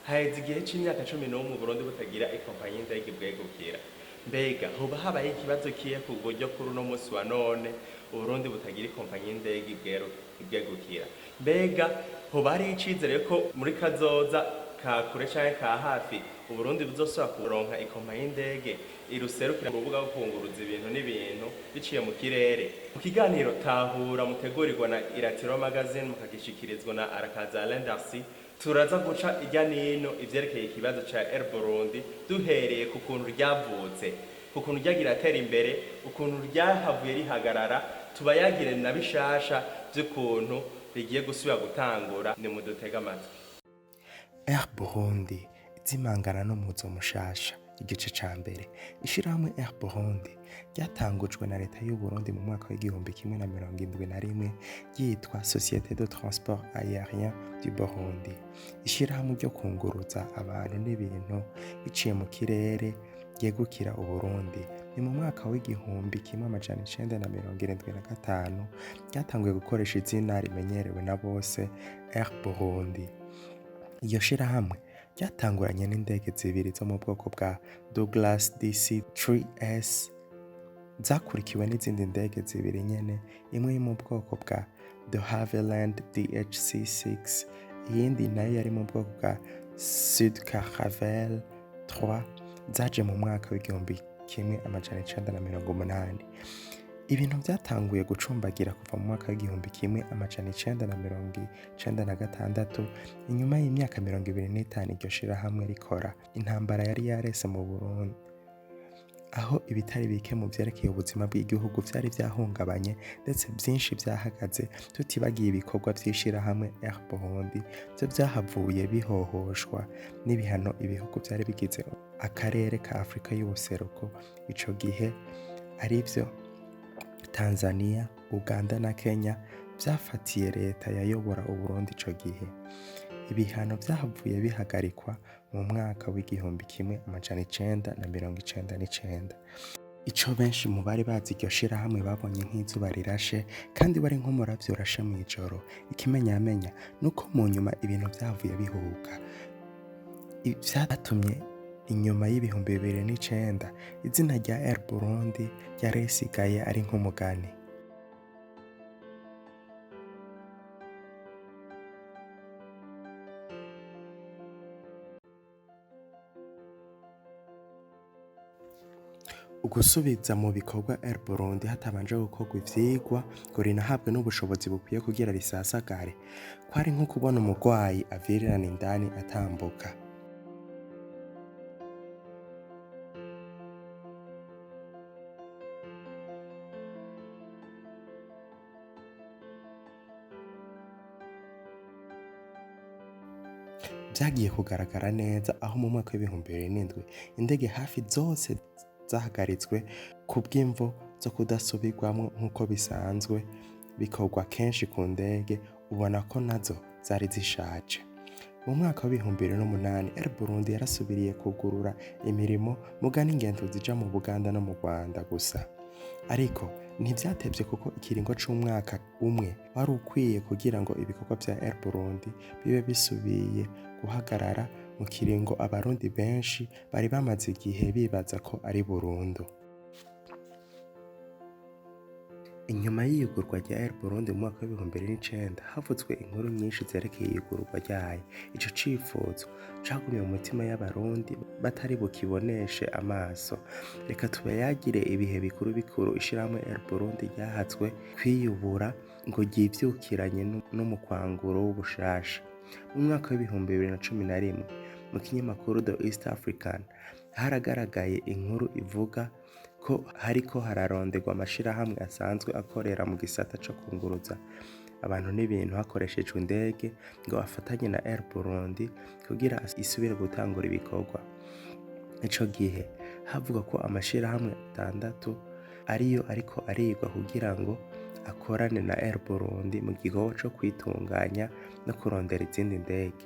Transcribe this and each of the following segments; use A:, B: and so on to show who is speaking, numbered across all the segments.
A: Haheze igihe c'imyaka 11 Burundi butagira ikompanyi y'indege bwegukira. Mbega hoba habaye ikibazo kihe ku buryo kuri uno musi wa none Uburundi butagira ikompanyi y'indege ibwegukira? Mbega hoba hariho icizere ko muri kazoza ka kure canke ka hafi Uburundi buzosubira kuronka ikompanyi y'indege iruserukira ku rubuga rwo kunguruza ibintu n'ibintu biciye mu kirere? Mu kiganiro Tahura mutegurirwa na Iratiro Magazine, mukagishikirizwa na Arakaza Alain Darcy, turaza guca irya nino ivyerekeye ikibazo ca Air Burundi, duhereye ku kuntu ryavutse, ku kuntu ryagiye riratera imbere, ukuntu ryahavuye rihagarara, tubayagire na bishasha vy'ukuntu rigiye gusubira gutangura. Nimudutege amatwi.
B: Air Burundi izimangana n'umuzo mushasha, igice ca mbere. Ishirahamwe Air Burundi ryatangujwe na leta y'u Burundi mu mwaka w'1171, ryitwa Société de Transport Aérien du Burundi, ishirahamwe ryo kunguruza abantu n'ibintu biciye mu kirere ryegukira Uburundi. Ni mu mwaka w'1975 ryatanguye gukoresha izina rimenyerewe na bose, Air Burundi. Iryo shirahamwe ryatanguranye n'indege zibiri zo mu bwoko bwa Douglas DC-3S, zakurikiwe n'izindi ndege zibiri nyene, imwe yo mu bwoko bwa De Havilland DHC-6, iyindi nayo yari mu bwoko bwa Sud Caravelle 3, zaje mu mwaka w'1980. Ibintu vyatanguye gucumbagira kuva mu mwaka w'1996, inyuma y'imyaka 25 iryo shirahamwe rikora. Intambara yari yarese mu Burundi, aho ibitari bike mu vyerekeye ubuzima bw'igihugu vyari vyahungabanye, ndetse vyinshi vyahagaze, tutibagiye ibikorwa vy'ishirahamwe Air Burundi vyo vyahavuye bihohoshwa n'ibihano ibihugu vyari bigize akarere ka Afrika y'ubuseruko ico gihe, arivyo Tanzania, Uganda na Kenya, vyafatiye leta yayobora Uburundi ico gihe. Ibihano vyahavuye bihagarikwa mu mwaka w'1999. Ico benshi mu bari bazi iryo shirahamwe babonye nk'izuba rirashe, kandi wari nk'umuravyo urashe mw'ijoro. Ikimenyamenya nuko mu nyuma ibintu vyahavuye bihuka, vyatumye inyuma y'2009 izina rya Air Burundi ryari risigaye ari nk'umugani. Ugusubiza mu bikorwa Air Burundi hatabanje gukorwa ivyigwa ngo rinahabwe n'ubushobozi bukwiye kugira risasagare, kwari nko kubona umurwayi avirirana indani atambuka. Vyagiye kugaragara neza aho mu mwaka w'2007 indege hafi zose zahagaritswe ku bw'imvo zo kudasubirwamwo, nk'uko bisanzwe bikorwa kenshi ku ndege ubona ko nazo zari zishaje. Mu mwaka w'2008 Air Burundi yarasubiriye kugurura imirimo, muga n'ingendo zija mu Buganda no mu Rwanda gusa. Ariko ntivyatevye, kuko ikiringo c'umwaka umwe wari ukwiye kugira ngo ibikorwa vya Air Burundi bibe bisubiye guhagarara, mu kiringo abarundi benshi bari bamaze igihe bibaza ko ari burundu. Inyuma y'iyugurwa rya Air Burundi mu mwaka w'2009, havuzwe inkuru nyinshi zerekeye iyugururwa ryayo. Ico cifuzo cagumye mu mitima y'abarundi batari bukiboneshe amaso. Reka tubayagire ibihe bikuru bikuru ishirahamwe Air Burundi ryahatswe kwiyubura ngo ryivyukiranye n'umukwanguro w'ubushasha. Mu mwaka w'2011, mu kinyamakuru The East African haragaragaye inkuru ivuga ko hariko hararonderwa amashirahamwe asanzwe akorera mu gisata co kunguruza abantu n'ibintu hakoreshejwe indege ngo afatanye na Air Burundi kugira isubire gutangura ibikorwa. Ico gihe havuga ko amashirahamwe atandatu ariyo ariko arigwa kugira ngo akorane na Air Burundi mu gikorwa co kwitunganya no kurondera izindi ndege.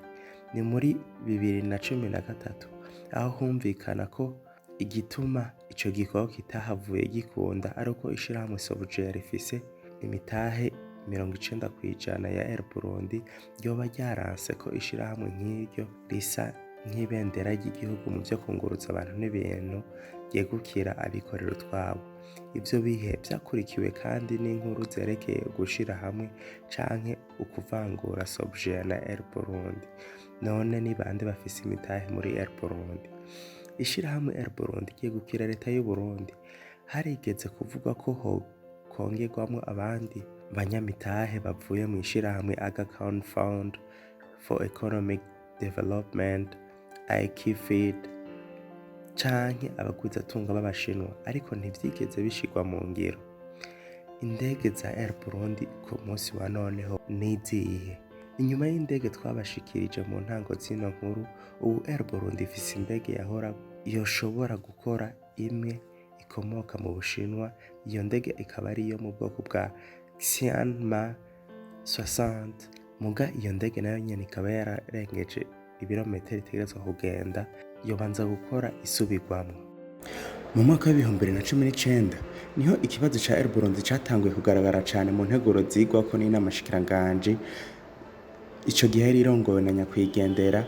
B: Ni muri 2013 aho humvikana ko igituma ico gikorwa kitahavuye gikunda ari uko ishirahamwe Sobugea rifise imitahe 90% ya Air Burundi ryoba ryaranse ko ishirahamwe nk'iryo risa nk'ibendera ry'igihugu mu vyo kunguruza abantu n'ibintu ryegukira abikorera utwabo. Ivyo bihe vyakurikiwe kandi n'inkuru zerekeye ugushira hamwe canke ukuvangura Sobgea na Air Burundi. None ni bande bafise imitahe muri Air Burundi? Ishirahamwe Air Burundi ryegukira leta y'Uburundi. Harigeze kuvugwa ko hokongerwamwo abandi banyamitahe bavuye mw'ishirahamwe Aga Khan Fund for Economic Development IKFID canke abagwizatunga b'Abashinwa, ariko ntivyigeze bishirwa mu ngiro. Indege za Air Burundi ku munsi wa noneho nizihe? Inyuma y'indege twabashikirije mu ntango z'ino nkuru, ubu Air Burundi ifise indege yahora yoshobora gukora imwe ikomoka mu Bushinwa, iyo ndege ikaba ari iyo mu bwoko bwa Xi'an Ma 60. Muga iyo ndege nayo nyene ikaba yararengeje ibirometero itegerezwa kugenda, yobanza gukora isubirwamwo. Mu mwaka w'2019 niho ikibazo ca Air Burundi catanguye kugaragara cane mu nteguro zigwako n'inama nshikiranganji. Ico gihe yari irongowe na nyakwigendera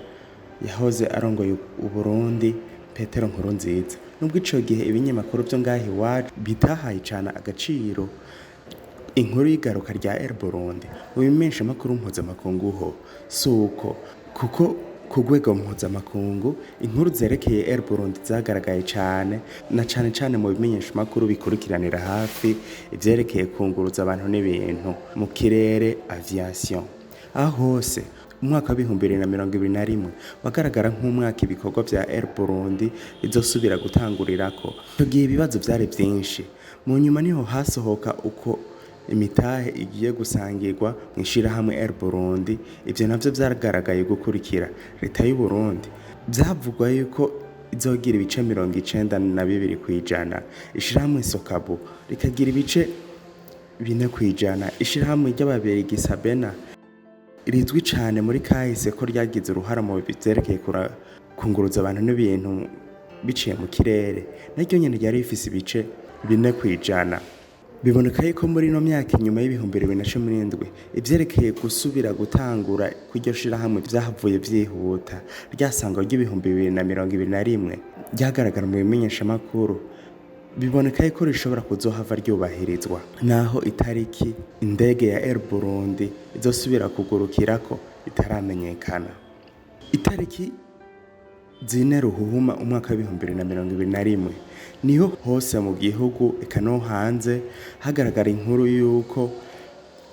B: yahoze arongoye Uburundi, Petero Nkurunziza. Nubwo ico gihe ibinyamakuru vyo ngaha iwacu bitahaye cane agaciro inkuru y'igaruka rya Air Burundi, mu bimenyeshamakuru mpuzamakungu ho suko, kuko ku rwego mpuzamakungu inkuru zerekeye Air Burundi zagaragaye cane, na cane cane mu bimenyeshamakuru bikurikiranira hafi ivyerekeye kunguruza abantu n'ibintu mu kirere, aviation. Aho hose umwaka w'2021 wagaragara nk'umwaka ibikorwa vya Air Burundi bizosubira gutangurirako. Ico gihe ibibazo vyari vyinshi. Mu nyuma niho hasohoka uko imitahe igiye gusangirwa mw'ishirahamwe Air Burundi. Ivyo navyo vyaragaragaye gukurikira leta y'u Burundi vyavugwa yuko izogira ibice 92%, ishirahamwe Sokabu rikagira ibice 4%, ishirahamwe ry'Ababirigi Sabena rizwi cane muri kahise ko ryagize uruhara mu vyerekeye kunguruza abantu n'ibintu biciye mu kirere, naryo nyene ryari rifise ibice 4%. Biboneka yuko muri ino myaka inyuma y'2017 ivyerekeye gusubira gutangura kw'iryo shirahamwe vyahavuye vyihuta. Rya sango ry'ibihumbi 2021 ryagaragara mu bimenyeshamakuru, biboneka yuko rishobora kuzohava ryubahirizwa, naho itariki indege ya Air Burundi izosubira kugurukirako itaramenyekana. Itariki 4 Ruhuhuma umwaka w'2021 niho hose mu gihugu eka no hanze hagaragara inkuru yuko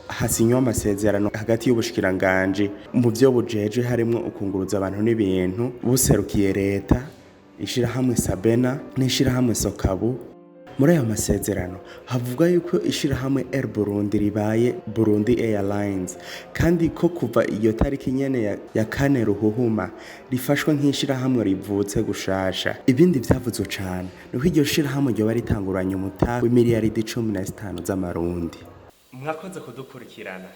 B: hasinywa amasezerano hagati y'ubushikiranganji mu vyo bujejwe harimwo ukunguruza abantu n'ibintu buserukiye leta, ishirahamwe Sabena n'ishirahamwe Sokabu. Muri ayo masezerano havuga yuko ishirahamwe Air Burundi ribaye Burundi Airlines, kandi ko kuva iyo tariki nyene ya 4 Ruhuhuma rifashwe nk'ishirahamwe rivutse gushasha. Ibindi vyavuzwe cane nuko iryo shirahamwe ryoba ritanguranye umutahe w'imiliyaridi 15 z'amarundi.
A: Mwakoze kudukurikirana,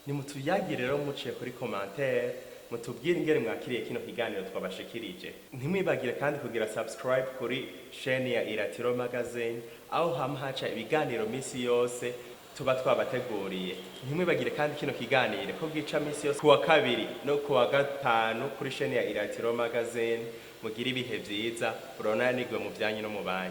A: nimutuyagire rero muciye kuri commentaire, mutubwire ingene mwakiriye kino kiganiro twabashikirije. Ntimwibagire kandi kugira subscribe kuri chaîne ya Iratiro Magazine, aho hama haca ibiganiro misi yose tuba twabateguriye. Ntimwibagire kandi kino kiganiro ko gica misi yose kuwa kabiri no kuwa gatanu kuri chaîne ya Iratiro Magazine. Mugire ibihe vyiza, muronanirwe mu vyanyu no mu banyu.